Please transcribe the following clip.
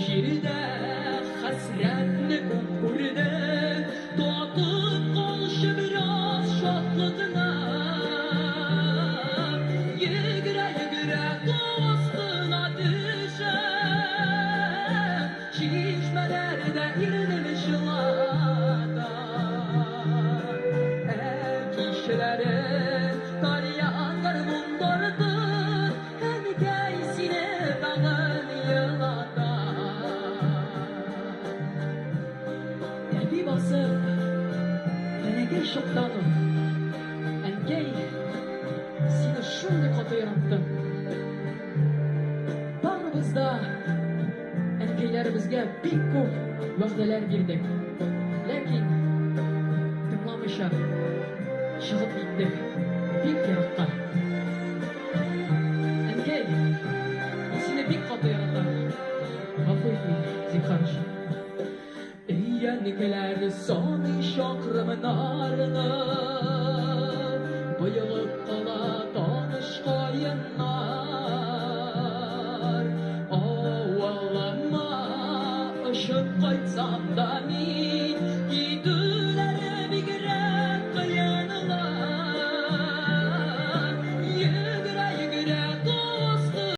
Җирдә хәсрәтне күп күрде, Татып калчы бераз шатлыкны. Йөгерә-йөгерә тау астына төшеп, Чишмәләрдә ирнем чылата. Ә кичләрен тальян гармун тартып, Әнкәй сине тагын елата. Тәпи басып, бәләкәй чактан ук, Әнкәй, сине шундый каты яраттым. Барыбыз да әнкәйләребезгә бик күп вәгъдәләр бирдек. Ләкин тыңламыйча чыгып киттек бик еракка. Әнкәй, мин сине бик каты яратам. Гафу ит мине, зинһар өчен. Өянкеләр саный чакрымнарны, Боегып кала.